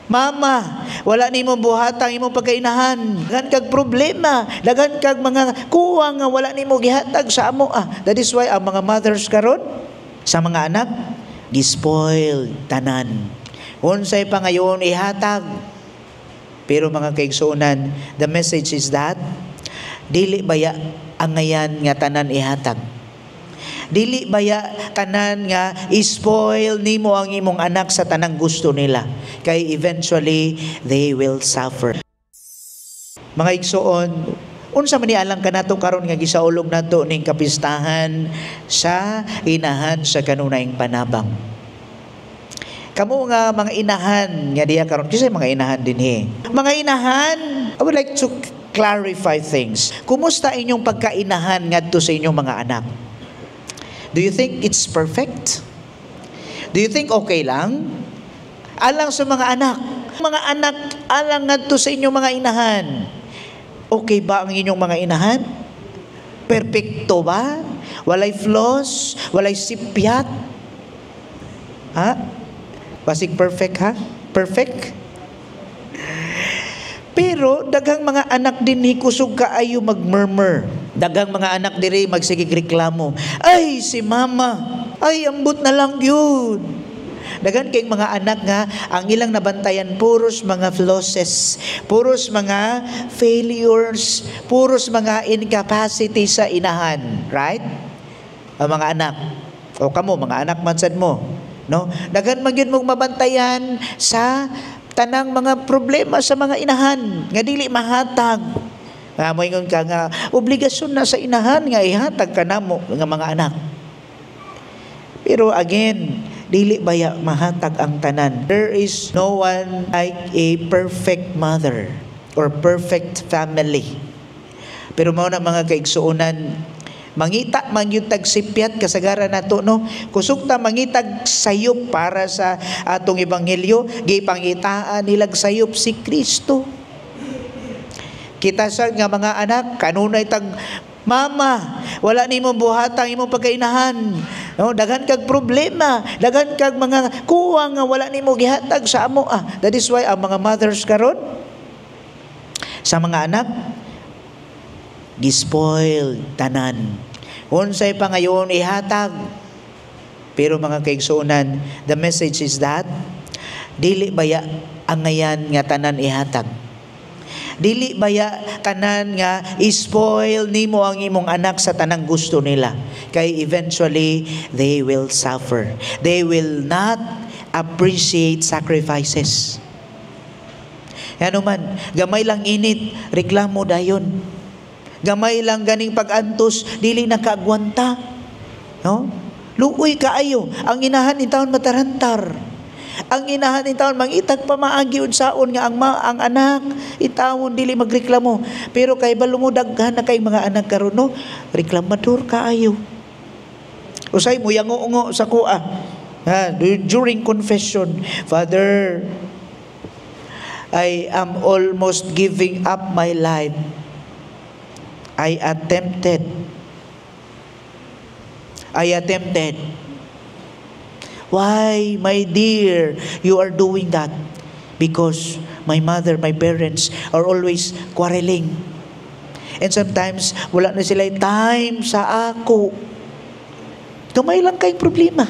Mama, wala nimo buhata ang imong pagkainahan. Daghan kag problema, daghan kag mga kuwang nga wala nimo gihatag sa amo ah. That is why ang mga mothers karon sa mga anak, gispoiled tanan. Unsay pangayon, ihatag. Pero mga kaigsuonan, the message is that dili baya angayan nga tanan ihatag. Dili baya tanan nga spoil nimo ang imong anak sa tanang gusto nila. Kay eventually they will suffer. Mga igsoon, unsa man ni alang kanato karon nga gisaulog nato ning kapistahan sa inahan sa kanunayng panabang? Kamo nga mga inahan nga diha karon, kasi mga inahan dinhi. Mga inahan, I would like to clarify things. Kumusta inyong pagkainahan ngadto sa inyong mga anak? Do you think it's perfect? Do you think okay lang? Alang sa mga anak. Mga anak, alang ngadto sa inyong mga inahan. Okay ba ang inyong mga inahan? Perpekto ba? Walay flaws? Walay sipyat? Ha? Basig perfect ha? Perfect? Pero daghang mga anak dinhi kusog kaayo magmurmur. Daghang mga anak diri magsigig reklamo. "Ay, si mama, ay, ambot na lang yun." Daghan kay mga anak nga ang ilang nabantayan puros mga flaws, puros mga failures, puros mga incapacity sa inahan, right? Ang mga anak. O kamo, mga anak man sad mo, no? Daghan man gyud mong mabantayan sa tanang mga problema sa mga inahan nga dili mahatag. Nga moingon ka nga obligasyon na sa inahan nga ihatag kanamo nga mga anak. Pero again, dili baya mahatag ang tanan. There is no one like a perfect mother or perfect family. Pero mao na, mga kaigsuonan, mangita man gyud tag sipyat, kasagaran nato, no? Kusog ta mangitag sayop para sa atong ebanghelyo, gipangitaan nilag sayop si Kristo. Kita sa nga mga anak, kanunay tag, "Mama, wala nimo buhata ang imong pagkainahan. No, daghan kag problema, daghan kag mga kuwang nga wala nimo gihatag sa amo ah." That is why ang mga mothers karon sa mga anak, gispoiled tanan. Unsay pangayon, ihatag. Pero mga kaigsuonan, the message is that dili baya angayan nga tanan ihatag. Dili baya tanan nga spoil nimo ang imong anak sa tanang gusto nila. Kay eventually they will suffer. They will not appreciate sacrifices. Ano man, gamay lang init, reklamo dayon. Gamay lang ganing pag-antos, dili na kaagwanta. No? Luoy kaayo. Ang inahan intawon matarantar. Ang inahan intawon mangitag pamaagi unsaon nga ang anak intawon dili magreklamo. Pero kay balo mo, daghan na kay mga anak karon, no, reklamador kaayo. Usay mo yango sa kuha. Ha, during confession, "Father, I am almost giving up my life. I attempted. I attempted." "Why, my dear, you are doing that?" "Because my mother, my parents are always quarreling. And sometimes, wala na sila time sa ako." Gamay lang kayong problema.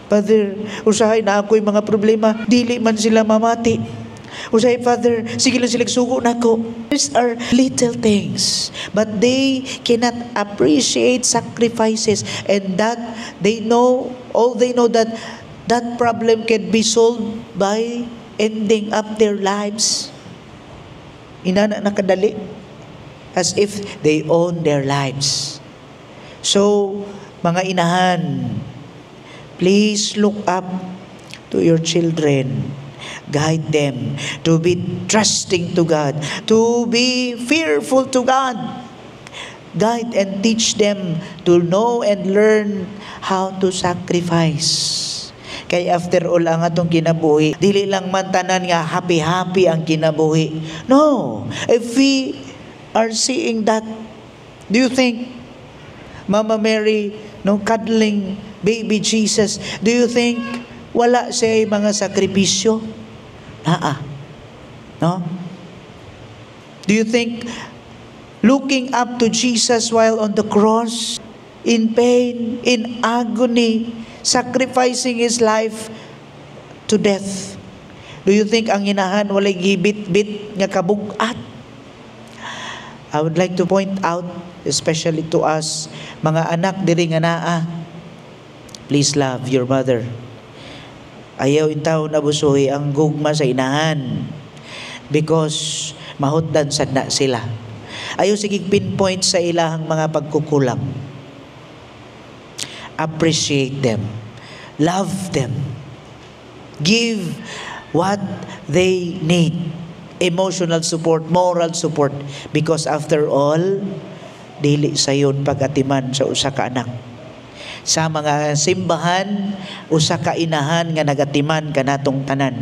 "Father, usahay na ako'y mga problema, dili man sila mamati. Usahay, Father, sige lang sila sugo nako." These are little things, but they cannot appreciate sacrifices and that they know, all they know, that that problem can be solved by ending up their lives. Inana nakadali. As if they own their lives. So, mga inahan, please look up to your children. Guide them to be trusting to God, to be fearful to God. Guide and teach them to know and learn how to sacrifice. Kay after all, ang atong kinabuhi, dili lang man tanan nga happy-happy ang kinabuhi. No. If we are seeing that, do you think Mama Mary, no, cuddling baby Jesus, do you think wala siya mga sakripisyo? Naa. No? Do you think looking up to Jesus while on the cross, in pain, in agony, sacrificing His life to death, do you think ang inahan walay gibit-bit nga kabugat? I would like to point out, especially to us, mga anak diri nga naa, please love your mother. Ayaw intawon abusuhi ang gugma sa inahan because mahutdan sad na sila. Ayaw sige pinpoint sa ilahang mga pagkukulang. Appreciate them. Love them. Give what they need. Emotional support, moral support. Because after all, dili sayon pag-atiman sa usa ka anak. Sa mga simbahan, usa ka inahan nga nagatiman kanatong tanan.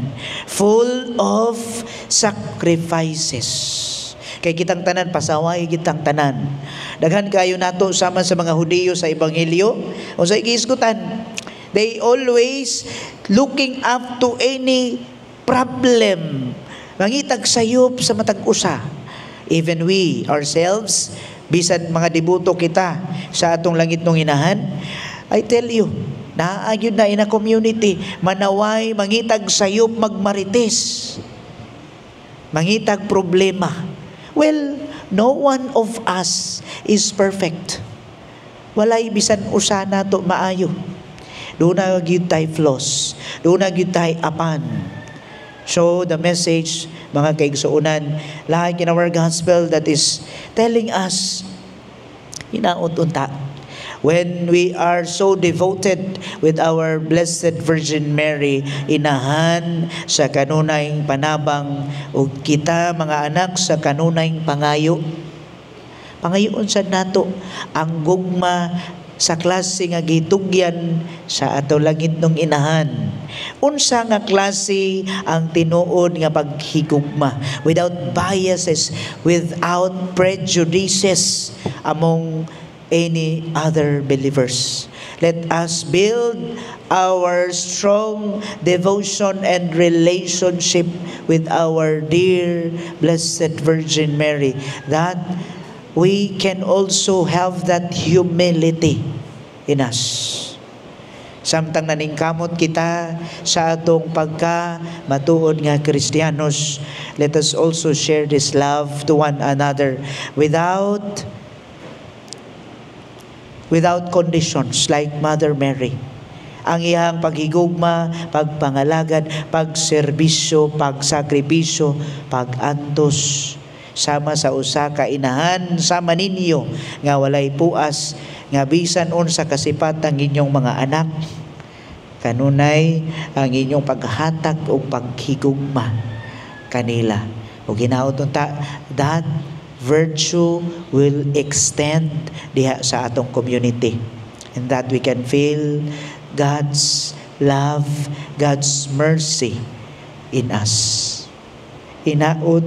Full of sacrifices. Kay kitang tanan, pasaway kitang tanan. Daghan kayo nato sama sa mga Hudiyo sa Ebanghelyo, unsay gihisgutan? They always looking up to any problem. Mangitag sayop sa matag usa. Even we ourselves, bisan mga deboto kita sa atong langitnong Inahan, I tell you, naa gyud na in a community, manaway, mangitag sayop, magmarites. Mangitag problema. Well, no one of us is perfect. Walay bisan usa nato maayo. Duna gyud tay flaws. Duna gyud tay apan. So the message, mga kaigsuonan, like in our gospel that is telling us, hinaot unta, when we are so devoted with our Blessed Virgin Mary, inahan sa kanunayng panabang, ug kita mga anak sa kanunayng pangayo. Pangayoon sad nato ang gugma sa klase nga gitugyan sa ato langitnong Inahan. Unsa nga klase ang tinuod nga paghigugma without biases, without prejudices among any other believers. Let us build our strong devotion and relationship with our dear Blessed Virgin Mary, that we can also have that humility in us. Samtang naningkamot kita sa atong pagka matuod nga Kristiyanos, let us also share this love to one another without conditions, like Mother Mary. Ang iyang paghigugma, pagpangalagad, pagserbisyo, pagsakripisyo, pagantos sama sa usa ka inahan sama ninyo nga walay puas, nga bisan unsa kasipat ang inyong mga anak, kanunay ang inyong paghatag og paghigugma kanila. Ug hinaot unta that virtue will extend diha sa atong community and that we can feel God's love, God's mercy in us. Hinaot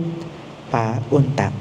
pa unta.